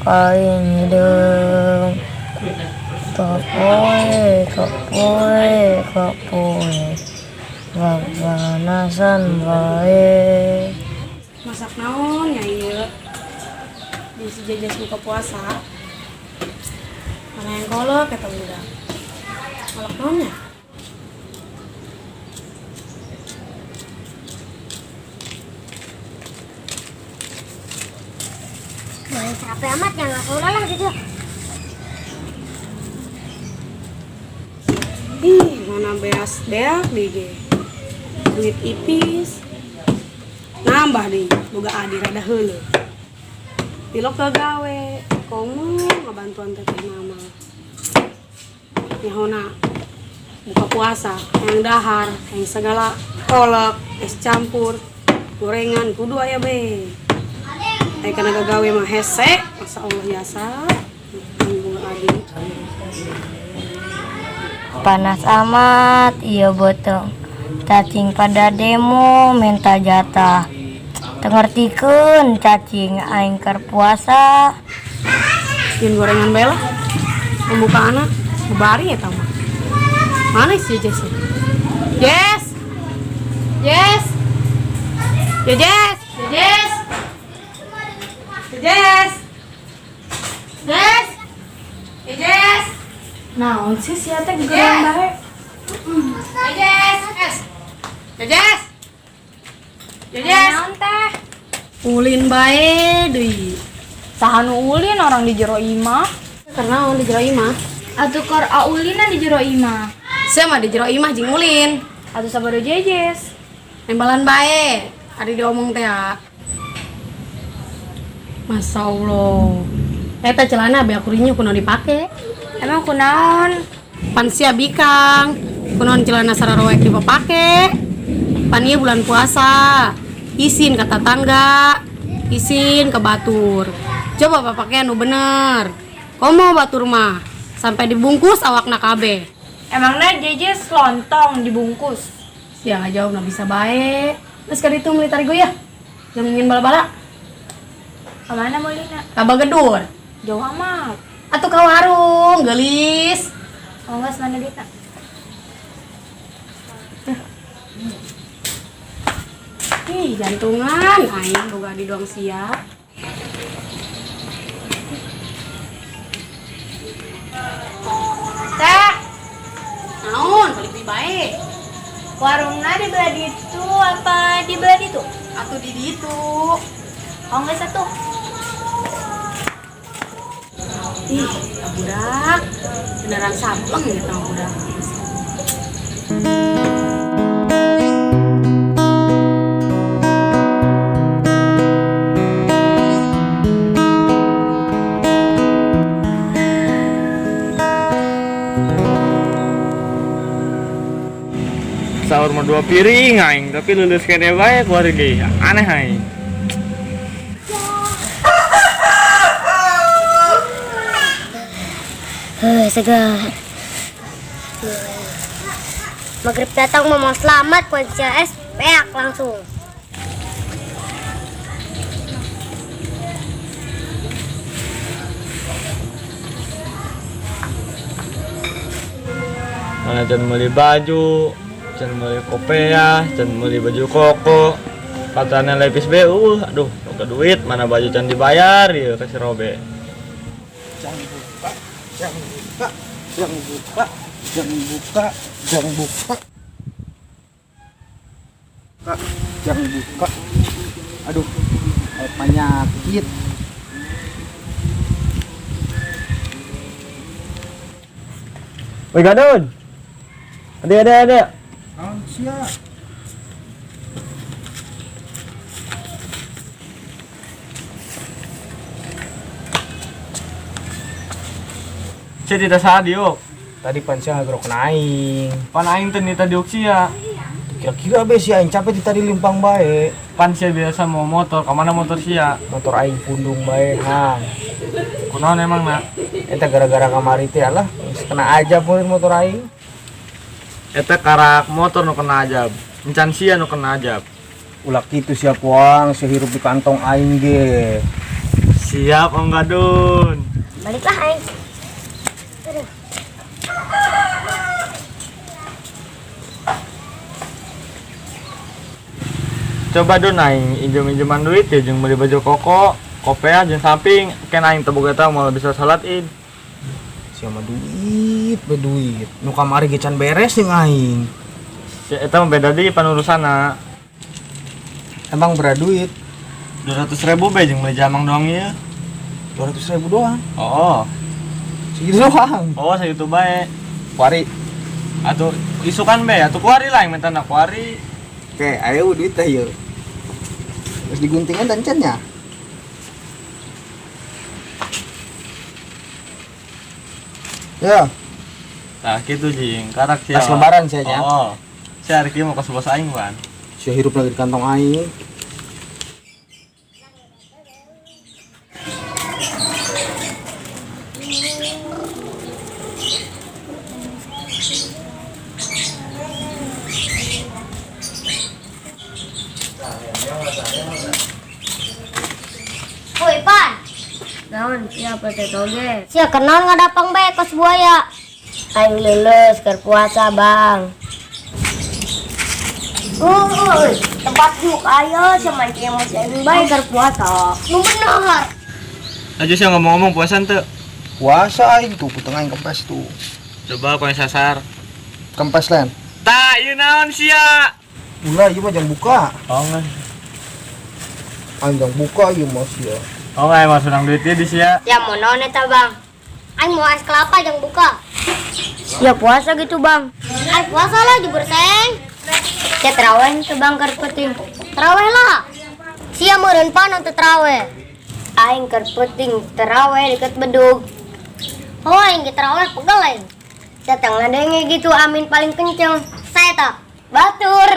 Aing hideung. Kapoe kapoe kapoe papanasan bae. Masak naon ya ieu? Di si Jejes buka puasa. Mana yang kolok eta budak. Kolok naon ya? Boleh capek amat ya nggak ulah lah gitu. Ih, mana beas beak di ge. Duit ipis. Nambah deh, boga adi rada heuleuh. Tilok ke gawe, komo ngabantuan teteh mama. Nyahona buka puasa, yang dahar, yang segala kolak, es campur, gorengan, kudu aya be. Ai kana gagawe mah hese, masa Allah jasa. Boga adi. Panas amat ieu beuteung. Cacing pada demo minta jatah. Teu ngartikeun cacing aing keur puasa. Nyieun gorengan bae lah. Pembukaanna bebari eta mah. Mana si Jess? Jess. Jess. Jess. Jess. Jess. Jess. Jess. Naon sih sia teh gegeran bae? Jess. Jess. Jess. Naon teh? Ulin bae deui. Saha nu ulin orang di jero imah? Karena di jero imah. Atuh keur aulinan di jero imah. Sia mah di jero imah jeung ulin. Atuh sabada Jejes. Nembalan bae. Adi diomong teh ya. Masya Allah. Eta celana beak kurinya kunaon dipake. Emang kunaon? Pan sia bikang. Kunaon celana sararoek dipake. Pan ieu bulan puasa. Isin ke tetangga, isin ke batur. Coba pakai anu bener. Komo batur mah sampai dibungkus awakna kabeh. Emangnya Jejes lontong dibungkus? Sia jawab bisa bae. Terus kali itu meuli tarigu ya. Yang ingin bala-bala. Kemana meulina? Ka Bagedur. Jauh amat. Atuh ka warung, geulis. Oh enggak, mana duitna? Ih, jantungan aing boga di doang sia. Teh, Naon, balik di bae. warungna di belah ditu apa di belah ditu? Atuh di ditu. Oh enggak satu. Ih, budak. Beneran sableng gitu budak. Sahur mah 2 piring aing, tapi lulus kene bae keluarga ge. Aneh aing. Heuh, segar. Maghrib datang mau selamat kunci es peak langsung. Mana can beli baju, can beli kopiah, can beli baju koko. Katanya lepis BU, aduh, boga duit, mana baju can dibayar, ya kasih robe. Jangan buka, jangan buka, jangan buka, jangan buka, jangan buka. Kak, jangan buka. Aduh, penyakit. Woi Gadun. Ada, ada, ada. Naon sia? Sia tidak sah diuk. Tadi pan sia ngagerok aing. Pan aing teh nita diuk sia. Kira-kira be sia aing capek tadi limpang bae. Pan sia biasa mau motor, kemana motor sia? Motor aing pundung bae, hang. Kunaon emang nak? Eta gara-gara kamari teh alah, geus kena ajab meureun motor aing. Eta karak motor nu kena ajab. Encan sia nu kena ajab. Ulah kitu sia puang, sia hirup di kantong aing ge. Siap Om Gadun. Baliklah aing. Aduh. Coba Dun aing injem-injeman duit ya jeung meuli baju koko, kopea jeung samping, ken aing teu boga eta moal bisa salat Id. Sia mah duit, be duit. Nu kamari ge can beres jeung aing. Sia eta mah beda deui panurusanna. Emang berapa duit? 200.000 be jeung meuli jamang doang ieu. 200.000 doang. Oh. Segitu doang. Oh, segitu bae. Kuari. Atuh isukan be, atuh kuari lah yang minta na kuari. Oke, ayo duit teh ieu. Terus diguntingan dan cennya. Ya. Nah, gitu jing, karak sia. Pas lebaran sia nya. Oh. Sia hari kieu mau ka bos aing, Pan. Sia hirup lagi di kantong aing. Woi, Pan. Naon siapa teh toge? Sia kenal ngadapang bae kos buaya. Aing lulus keur puasa, Bang. Uy, tempat yuk ayo semancing emosi bae keur puasa. Nu bener. Aja sih ngomong-ngomong puasa teu. Puasa aing tuh, puteng aing kempes tuh. Coba aku yang sasar. Kempes lain. Tah, ieu naon sia? Ulah ieu mah jangan buka. Oh, enggak. Aing jangan buka ieu mah sia. Oh, enggak emang senang duitnya di sia. Ya mau naon eta, Bang? Aing mau es kelapa jangan buka. Ya puasa gitu, Bang. Aing puasa lah jubur seng. Ya terawih tuh Bang keur penting. Terawih lah. Sia meureun pan untuk terawih. Aing keur penting terawih deket bedug. Oh, aing ge terawih pegel aing. Datang ngadenge gitu amin paling kenceng. Saya tak. Batur.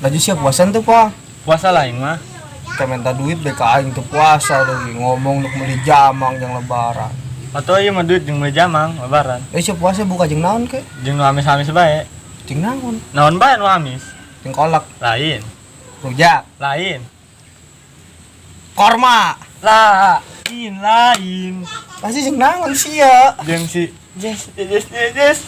Laju sia puasa tuh, Pak. Puasa lah aing mah. Kita minta duit BK aing tuh puasa lagi ngomong untuk beli jamang yang lebaran. Atau ieu mah duit jeung meuli jamang lebaran. Eh sia puasa buka jeung naon ke? Jeung nu amis-amis bae. Jeung naon? Naon bae nu amis? Jeung kolak, Lain. rujak, Lain. korma. Lain, lain. Pasti jeung naon sia? Jeung si Jess, Jess, Jess,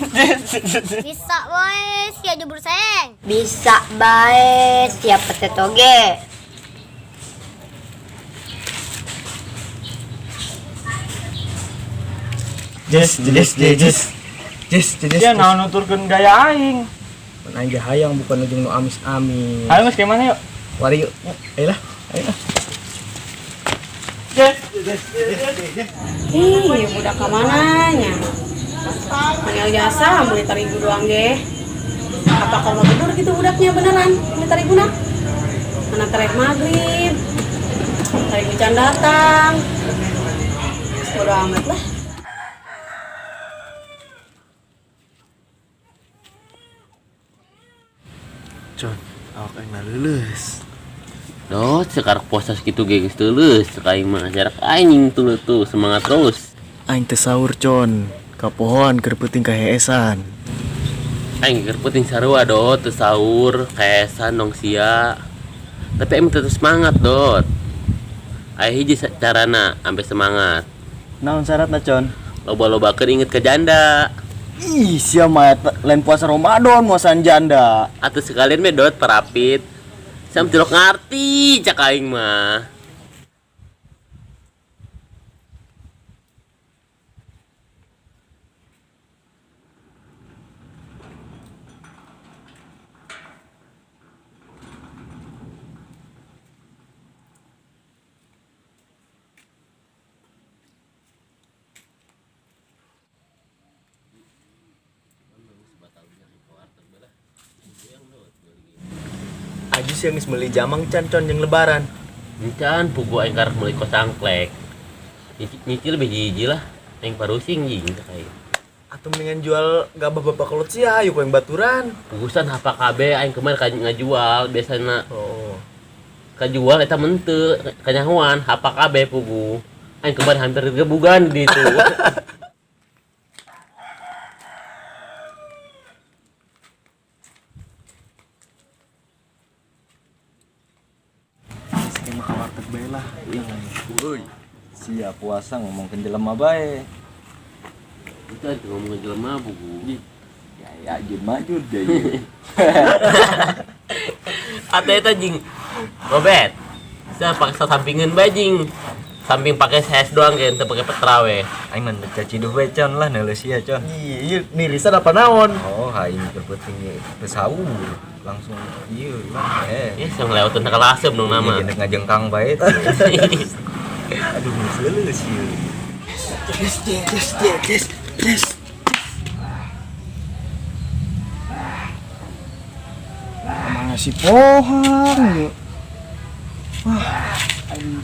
Jess. Bisa wae sia jubur seng. Bisa bae siapa teh toge. Jess, Jess, Jess. Jess, Jess. Dia naon nuturkeun gaya aing. Mun aing ge hayang bukan jeung nu amis-amis. Ayo geus gimana yuk? Wari yuk. Ayolah, ayolah. Jess, Jess, Jess. Ih, budak kamananya? Manggil jasa, beli terigu doang ge. Apa kalau mau tidur gitu budaknya beneran? Beli terigu nah? Mana terek maghrib? Terigu can datang. Bodo amat lah. Con, awak aing lulus. Doh, sekarang puasa segitu ge geus teuleus, cek aing mah jarak aing tuh tuh semangat terus. Aing teu sahur, Con. Kapohoan keur peuting kaheesan. Aing keur peuting sarua dot, teu sahur, kaheesan dong sia. Tapi aing tetep semangat dot. Aya hiji carana ampe semangat. Naon syaratna, Con? Loba-lobakeun inget ke janda. Ih, sia mah eta lain puasa Ramadan, muasan janda. Atuh sekalian be dot perapit. Sam tilok ngarti cak aing mah. Aju sih geus meuli jamang can, Con, jeung lebaran. Encan pugu aing karek meuli kocangklek. Nyicil lebih hiji lah. Aing parusing jing cak aing. Atuh mendingan jual gabah bapak kolot sia, ayo ku yang baturan. Pugusan HPKB aing kemarin ka ngajual biasana. Oh. Kajual eta mente kanyahoan HPKB pugu. Aing kemarin hampir digebugan di itu. Puasa ngomongkeun jelema bae. Itu ada ngomongin jelema buku. Ya ya jun maju deh. Atau itu jing. Robert. Saya paksa sampingan bae jing. Samping pakai ses doang kayak ente pakai petra we. Aing mah caci duh bae con lah neuleuh sia con. Iya, nirisan apa naon? Oh, aing keur peuting teu sahur. Langsung ieu lah eh. Ya, saya ngelewatin kelasem dong nama. Iya, ngajengkang bae. Aduh, seuleuh sieun. Yes, yes, yes, yes. Mana si Pohang yuk? Wah, aing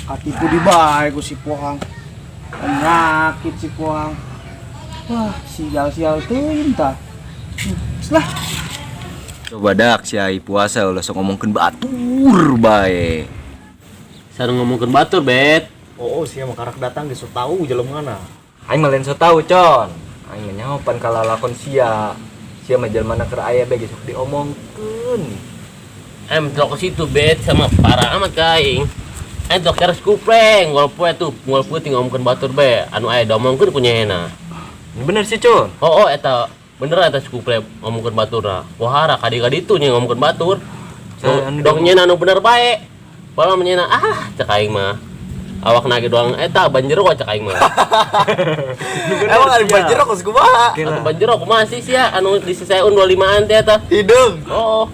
katipu di bae ku si Pohang. Penyakit si Pohang. Wah, sial-sial teuing tah. Lah. Coba dak si ai puasa ulah sok ngomongkeun batur bae. Sareng ngomongkeun batur, Bet. Oh, sia mah karak datang geus tahu jelemana. Aing mah lain sok tahu, Con. Aing mah nyaho pan kalalakon sia. Sia mah jelema keur aya bae geus sok diomongkeun. Aing mentelok ke situ, Bet, sama parah amat ka aing. Aing telok keras kupleng, ngol poe tuh, ngol peuting ngomongkeun batur bae. Anu aya diomongkeun ku nyehena. Bener sih, Con. Oh, eta bener eta si kupleng ngomongkeun baturna. Wahara kadi-kadi itu nya ngomongkeun batur. Dong nyena anu bener bae. Padahal mah nyena ah cek aing mah. Awak nage doang eta banjir kok cek aing mah. Emang ada banjir kok kumaha? Atuh banjir kumaha sih sia anu di seseun 25-an teh eta. Hidung. Oh.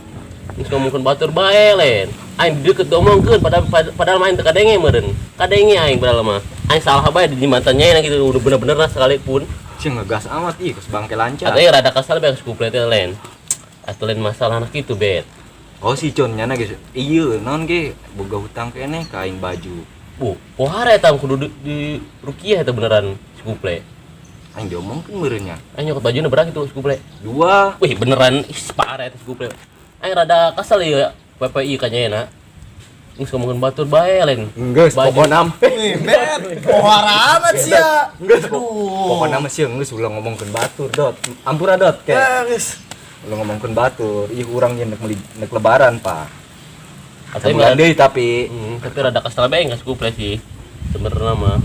Geus ngomongkeun batur bae lain. Aing deukeut diomongkeun padahal mah aing teu kadenge meureun. Kadenge aing padahal mah. Aing salah bae di matanya gitu udah bener-bener lah sekalipun. Sia ngegas amat ih geus bangke lancar. Atau rada kesal bae geus kuplet teh lain. Atuh lain masalah anak itu bet. Oh si Con nyana geus ieu naon ge boga hutang keneh ka aing baju. Bu, pohara eta kudu di rukiah eta beneran si kuple. Aing diomongkeun meureun nya. Aing nyokot bajuna berang itu si kuple. Dua. Wih, beneran ih parah eta si kuple. Aing rada kesel ieu PPI ka nyena. Geus ngomongkeun batur bae lain. Geus pokona mah. Wih, Bet, pohara amat sia. Geus pokona mah sia geus ulah ngomongkeun batur, Dot. Ampura, Dot, ke. Geus. Ulah ngomongkeun batur, ih urang nya nek meuli nek lebaran, Pak. Atau Sabulan deui tapi. Tapi rada kesel bae geus kuple sih. Sebenarnya mah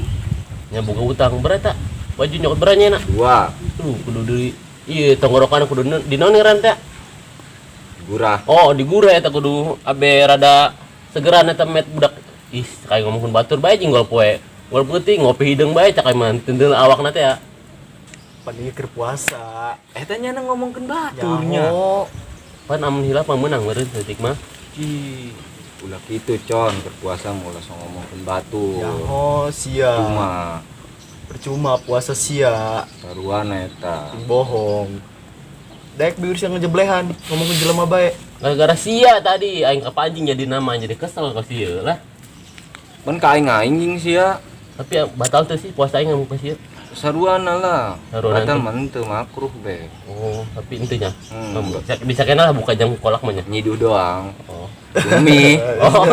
nya boga utang berat tak? Baju nyokot beranya nak. Dua. Tuh kudu di ieu tenggorokan kudu di naon ngaran teh? Gurah. Oh, digurah eta kudu abe rada segeran eta met budak. Ih, kayak ngomongkeun batur bae jeung gol poe. Gol peuting ngopi hideung bae cak mah teunteu awakna teh ya. Pan ieu keur puasa. Eta nya ngomongkeun baturnya. Pan amun hilap mah meunang meureun saeutik mah. Ih, ulah kitu Con, keur puasa mah ulah sok ngomongkeun batur. Nyaho sia. Cuma percuma puasa sia. Taruhan eta. Bohong. Daek biur sia ngejeblehan ngomongkeun jelema bae. Gara-gara sia tadi aing kapancing jadi nama jadi kesel ka sia lah. Pan ka aing aing jeung sia. Tapi ya, batal teu sih puasa aing ngomong ka sia. Saruana lah. Saruana Batal teu. mah henteu makruh be. Oh, tapi henteu nya. Bisa kena lah buka jam kolak mah nya. Nyiduh doang. Oh. Bumi. Oh.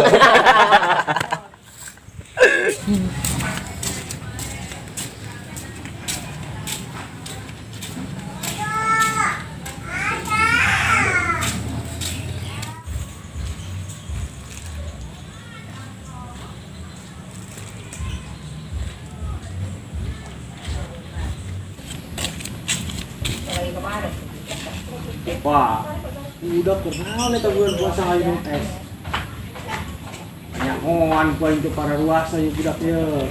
Wah, udah kenal eta bulan puasa aing es. Nyahoan ku aing teh para ruasa ieu budak ieu.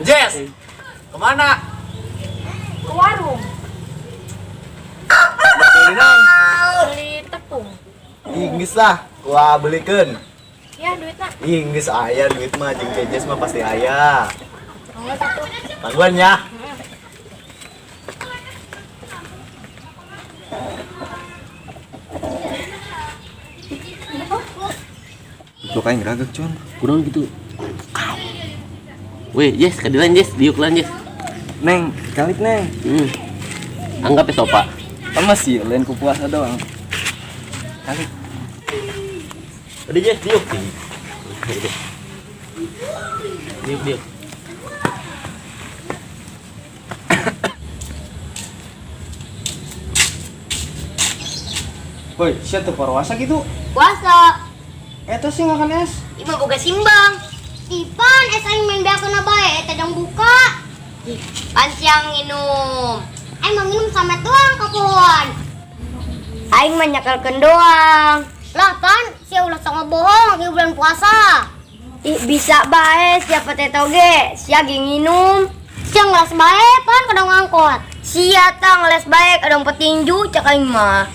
Jess, kemana? Ke warung. Beli naon? Beli tepung. Ih, geus lah, gua belikeun. Ya, duitna. Ih, geus aya duit mah jeung Jejes mah pasti aya. Mangga satu. Tangguhan ya. Itu kayak ngeragak, Con. Kurang gitu. Weh, Yes, kadilan Yes, diuk lan Yes. Neng, kalik Neng. Anggap ya sopa. Sama sih, lain ku puasa doang. Kalik. Udah Yes, diuk. Diuk, diuk. Woi, sia teu puasa gitu. Puasa. Eta sih ngakan es. Ieu boga simbang. Ipan es aing main beakeun bae eta jang buka. Ih, pan siang nginum. Aing mah nginum samet doang ka pohon. Aing mah nyakalkeun doang. Lah pan, sia ulah sok ngebohong ieu bulan puasa. Ih, bisa bae siapa teh toge, sia ge nginum. Sia ngelas bae pan kadang ngangkot. Sia tah ngeles bae kadang petinju cek aing mah.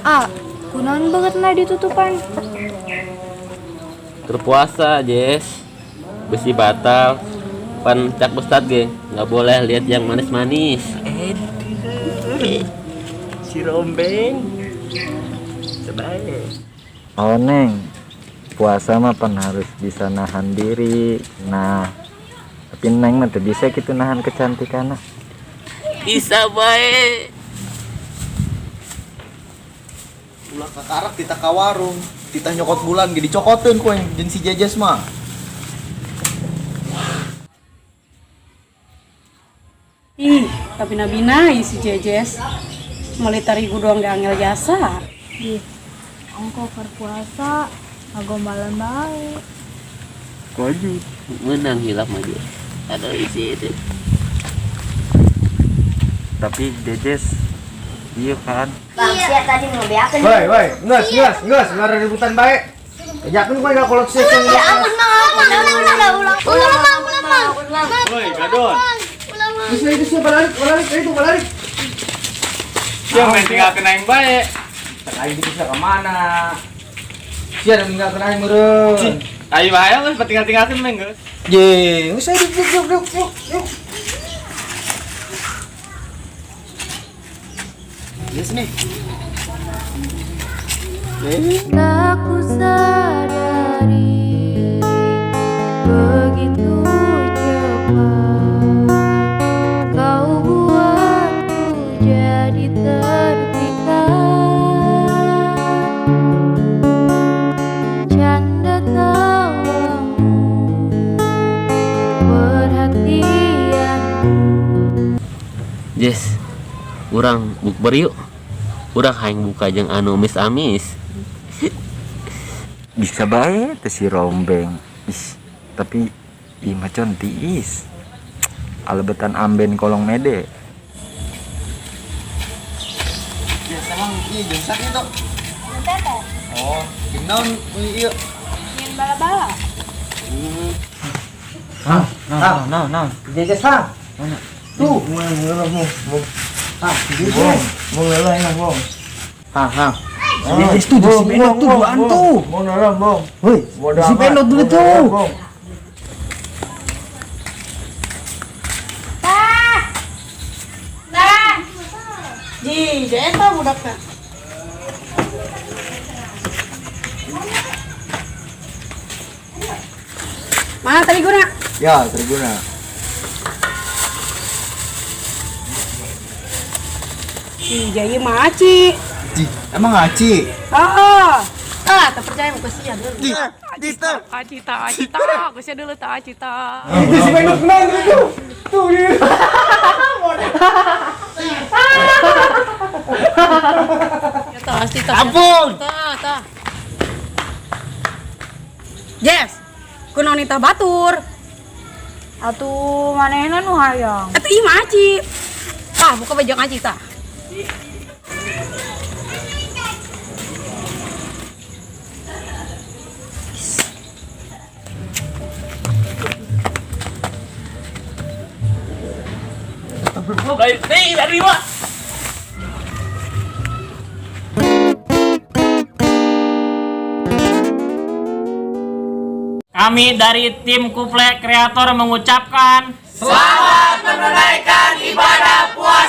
Ah, kunaon banget na ditutupan. Terpuasa, Jess. Besi batal. Pan cak ustad ge, nggak boleh lihat yang manis-manis. Si Rombeng. Sebaik. Oh Neng, puasa mah pan harus bisa nahan diri. Nah, tapi Neng mah teu bisa gitu nahan kecantikan. Bisa bae. Ulah kakarak titah ka warung, titah nyokot bulan ge dicokoteun ku aing jeung si Jejes mah. Ih, tapi nabina si Jejes. Meuli tarigu doang ge angel jasa. Ih, ongko keur puasa ngagombalan bae. Maju. Menang hilap maju. Ada isi itu. Tapi Jejes, iya kan? Bang, sia tadi ngebeakeun. Woi, woi, geus, geus, geus, nggak ributan bae. Ejakeun ku aing ka kolot sia. Ya ampun mang, ampun, ulah ulah ulah mang, ulah mang. Woi, gadon. Ulah mang. Geus itu sia balik, balik, itu balik. Sia main tinggalkeun aing bae. Cek aing gitu sia ka mana? Sia udah ninggalkeun aing meureun. Ayo bahaya geus tinggal-tinggalkeun mah geus. Ye, geus ayo yuk yuk yuk yuk yuk. Yes nih. Tak ku sadari begitu cepat kau buatku jadi terpikat. Canda tawamu, perhatianmu. Jess, urang bukber yuk. Urang hayang buka jeung anu amis-amis. Bisa bae teh si Rombeng. Ih, tapi ieu mah con tiis. Alebetan amben kolong mede. Ya emang ieu jeung sak itu. Oh, jeung naon ieu? Ingin bala-bala. Hah, nah, nah, nah. Jejes ha. Tuh, mau mau mau. Ah, Jejes. Mau lelah enak, Bong. Ha, ha. Jejes tuh si Benot tuh duaan tuh. Mau lelah, Bong. Woi, si Benot dulu tuh. Nah. Ji, eta budakna. Mana tariguna? Ya, tariguna. Ih, jaya mah Aci. Ji, emang Aci? Oh, ah, tak percaya muka sia dulu. Ji, Aci ta. Aci ta, Aci ta, aku sia dulu ta, Aci ta. Itu si Benot menang itu. Tuh dia. Ya ta, Aci ta. Ampun. Ta, ta. Yes. Kunaon tah batur? Atuh manehna nu hayang. Atuh ieu mah Aci. Tah, buka baju Aci tah. Baik, dari mana? Kami dari tim Kuple Kreator mengucapkan Selamat menunaikan ibadah puasa.